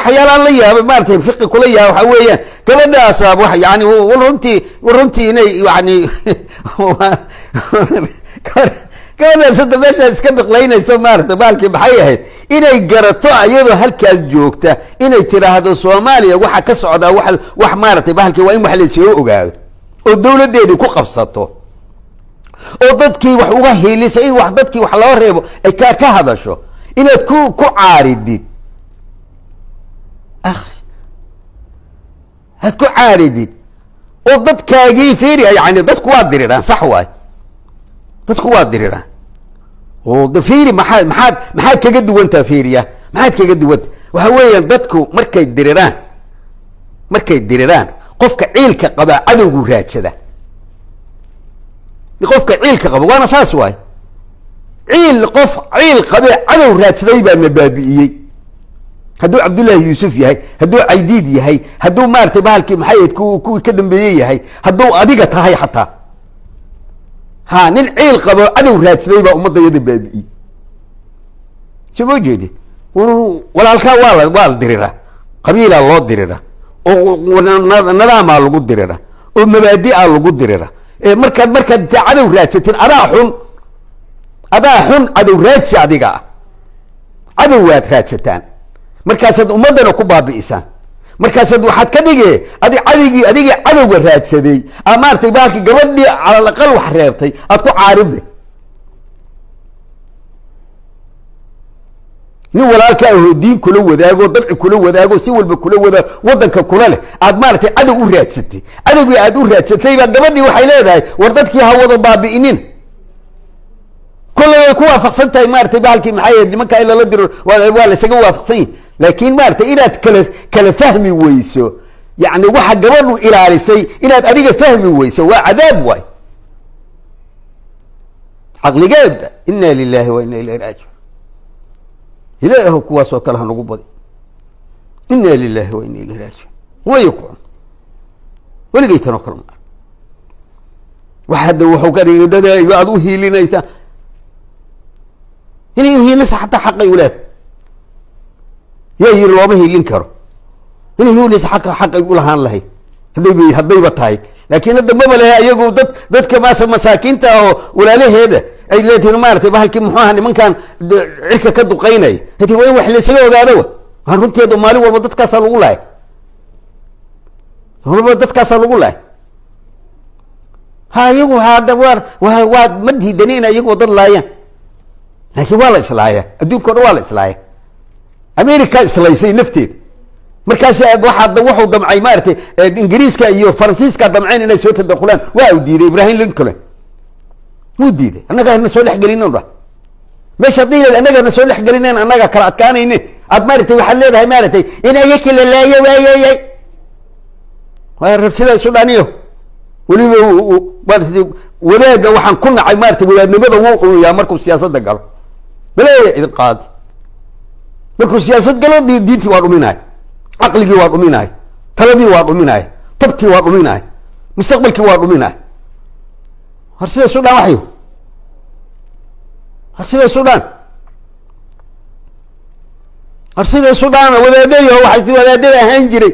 Waxyaalaan la yaabay, maaratay, fiqi kula yaaba waxaa weeyaan gabadhaasa wa yani runtii inay yani gabadhaas hadda meeshaas iska biqlaynayso, maarata, baalkii maxay ahayd, inay garato iyadoo halkaas joogta inay tiraahdo Soomaaliya waxa ka socdaa wax maaratay bahalkii waa in wax laysaga ogaado oo dawladdeedii ku qabsato oo dadkii wax uga hiilisa, in wax dadkii wax loo reebo ay ka hadasho, inaad ku caaridid, akhi, aad ku caaridid oo dadkaagii fiiri. Yani dadku waa diriraan, sax waay, dadku waa diriraan oo fiiri, maxaad kaga duwantaa? Fiiriya, maxaad kaga duwanta? Waxa weeyaan dadku markay diriraan, qofka ciilka qabaa cadowgu raadsada. Qofka ciilka qaba waana saas waay. Ciil, qof ciil qabee cadow raadsaday baa na baabi'iyey. Hadduu Cabdullaahi Yuusuf yahay, hadduu Caydiid yahay, hadduu maaratay bahalkii maxay ahayd kuwii ka dambeeyey yahay, hadduu adiga tahay xataa, ha nin ciil qabo cadow raadsaday baa ummadda yada baabi'iyey. Soo ma jeedid? Walaalkaa waa la diriraa, qabiilaa loo diriraa oo nadaamaa lagu diriraa oo mabaadi'aa lagu diriraa. Markaad cadow raadsatid, adaa xun, adaa xun, cadow raadsi adiga ah. Cadow waad raadsataan, markaasaad ummaddana ku baabi'isaan. Markaasaad waxaad ka dhige adi cadigii adigii cadowga raadsaday a maaratay baalkii gabadhii calal aqal wax reebtay aad ku caariday. Nin walaalka ahoo diin kula wadaago, dabci kula wadaago, si walba kula wadaago, waddanka kula leh, aad maaratay cadow u raadsatay. Cadowgii aad u raadsatay baa gabadhii waxay leedahay, war dadkii ha wada baabi'inin. Kolley way ku waafaqsan tahay, maaratay bahalkii maxay ahayd, nimanka in lala diro waa la isaga waafaqsan yahi. Laakiin maaratay inaad kala fahmi weyso, yani waxa gabadhu ilaalisay inaad adiga fahmi weyso, waa cadaab waay caqligeeda. Ina lilahi wa ina ilayhi raajiun. Ilaahu kuwaas oo kale ha nagu badi. Ina lilahi wa ina ilayhi raajiun. Way ku cun weligay tan oo kale ma wax. Hadda wuxuu ka dhigay dad aad u hiilinaysaa, inay uhiilisa xataa xaqay uleedahay. Yaa yiri looma hiilin karo? Inay hiilisa xaqay ulahaan lahayd haddayba tahay. Laakiin hadda maba lehe, iyagu dadka maas masaakiinta oo walaalaheeda ay leetihin, maaratay bahalkii muxuu ahaa, nimankan cirka ka duqaynaya hati waa in wax laysaga ogaado. Wa waan runteedu maalin walba dadkaasaa lagu lahay, walba dadkaasaa lagu lahay. Ha iyagu hada waa ma diidani in iyagu dad laayaan, laakiin waa la islaaya. Adduunka o dhan waa la islaaya. America islaysay nafteeda. Markaas waxaa wuxuu damcay maaratay Ingiriiska iyo Faransiiska damceen inay soo tadakulaan. Waa uu diiday Ibrahim Lincoln, wuu diiday. Annaga na soo dhexgelinin dha meesha haddii la annaga na soo dhexgelinen, annaga kala adkaanayne. Aad maaratay waxaad leedahay maaratay in ayaki la laayo waayayay waa rabsida isu dhaniyo. Weliba maarata wadaadda waxaan ku nacay, maarata, wadaadnimada wuu cunuyaa markuu siyaasadda galo. Baleeya idin qaadi markuu siyaasad galo, diintii waa dhuminaay, caqligii waa dhuminaay, taladii waa dhuminaay, tabtii waa dhuminaay, mustaqbalkii waa dhuminaay. Har sida isu dhaan waxyo, har sida isu dhaan, har sida isu dhaana. Wadaadadii waxay wadaadada ahaan jiray,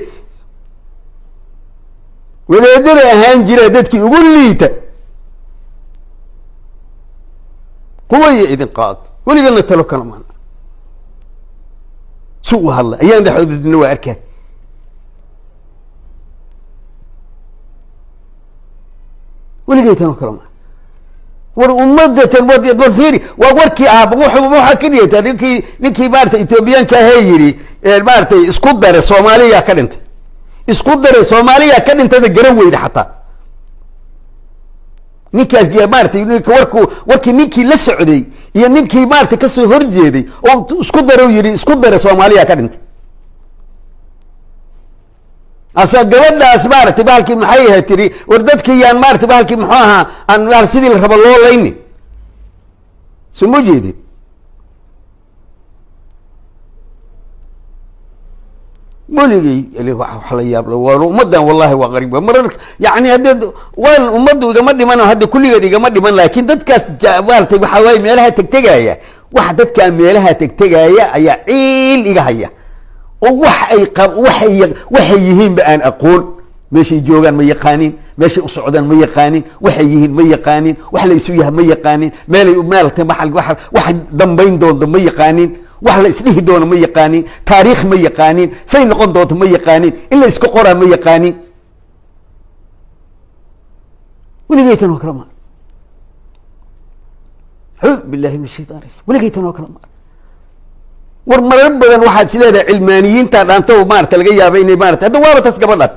wadaadada ahaan jira dadkii ugu liita. Quwaya idin qaad, weligana talo kala maan si u hadla ayaan dhexdoodina waa arkaa. Weligay tanoo kala maan. War ummadatan war fiiri, waa warkii ahaa. Waxaad ka dhigataa ninkii maarata Etoobiyaanka ahee yidhi maaratay isku dare Soomaaliyaa ka dhintay, isku dare Soomaaliyaa ka dhintayda garan weyda. Xataa ninkaas maaratay ninka warkii ninkii la socday iyo ninkii maarata kasoo horjeeday oo isku dare yidhi isku dare Soomaaliyaa ka dhintay. Asa gabadhaas maaratay bahalkii maxay ahayd tiri, war dadkii yaan maaratay bahalkii muxuu ahaa aan sidii la rabo loo laynin. Soo ma jeedid? Weligay wax la yaab la waa ummaddan, wallahi waa qariib marar. Yani haddee waan ummaddu igama dhiman, hadda kulligeed igama dhiman, laakiin dadkaas maaratay waxaa waaye meelaha tegtegaya, wax dadkaa meelaha tegtegaya ayaa ciil iga haya. Oo wax ay qab waxay waxay yihiinba aan aqoon. Meeshay joogaan ma yaqaanin, meeshay u socdaan ma yaqaanin, waxay yihiin ma yaqaanin, wax la isu yahay ma yaqaanin, meelay meelta waxa wax dambayn doonto ma yaqaanin, wax la isdhihi doono ma yaqaanin, taariikh ma yaqaanin, say noqon doonto ma yaqaanin, in la iska qoraa ma yaqaanin. Weligaytan oo kale ma, acuudu billahi min ashaytaan rajim. Weligaytan oo kale ma. War marar badan waxaad is leedahay cilmaaniyiinta dhaanto, maarata, laga yaaba inay maarata hadda waaba tas gabadhaas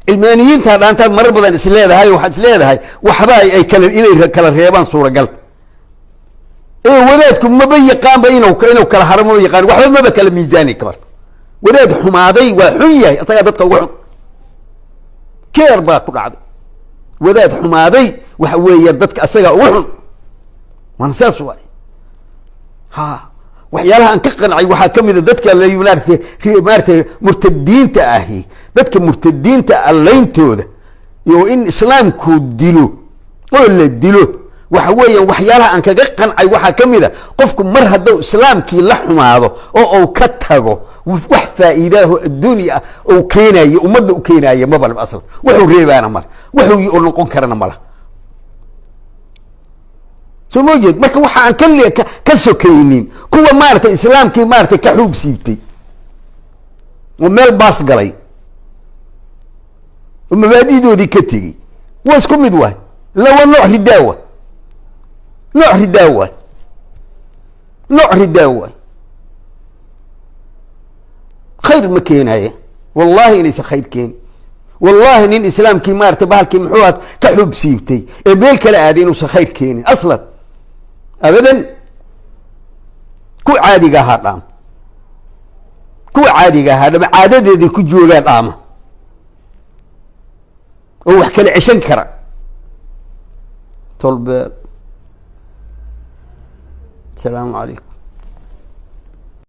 cilmaaniyiinta dhaantaad marar badan is leedahay. Waxaad is leedahay waxba ay kala inay kala reebaan suuragalta. Ee wadaadku maba yaqaanba inuu kala haro, maba yaqaan, waxba maba kala miisaani kabar. Wadaad xumaaday waa xun yahay, isagaa dadka uga xun. Keer baa ku dhacday. Wadaad xumaaday waxa weeya dadka isagaa uga xun, waana saas waay. Ha, waxyaalaha aan ka qancay waxaa kamid a dadka maarata maaratay murtadiinta ahi, dadka murtadiinta allayntooda iyo in islaamku dilo oo la dilo. Waxa weeya waxyaalaha aan kaga qancay waxaa kamid a, qofku mar hadduu islaamkii la xumaado oo uu ka tago, wax faa'iidaaho adduunya ah ou keenayo, ummadda u keenaayo mabal aslan. Wuxuu reebaana male, wuxuu noqon karana mala. Soo ma jeed? Marka waxa aan ka sokaynin kuwa maaratay islaamkii maaratay ka xuub siibtay oo meel baas galay oo mabaadi'doodii ka tegey, waa isku mid waay. La waa nooc ridaawa, nooc ridaawa, nooc ridaawa. Khayr ma keenaya, wallahi inaysan khayr keeni. Wallahi nin islaamkii maarata bahalkii muxuu aad ka xuub siibtay ee meel kale aaday inuusan khayr keenin aslan, abadan. Kuwa caadiga ahaa dhaama, kuwa caadiga ahaa dhama, caadadeedii ku joogaa dhaama oo wax kala ceshan kara. Tolbeel. Asalaamu calaykum.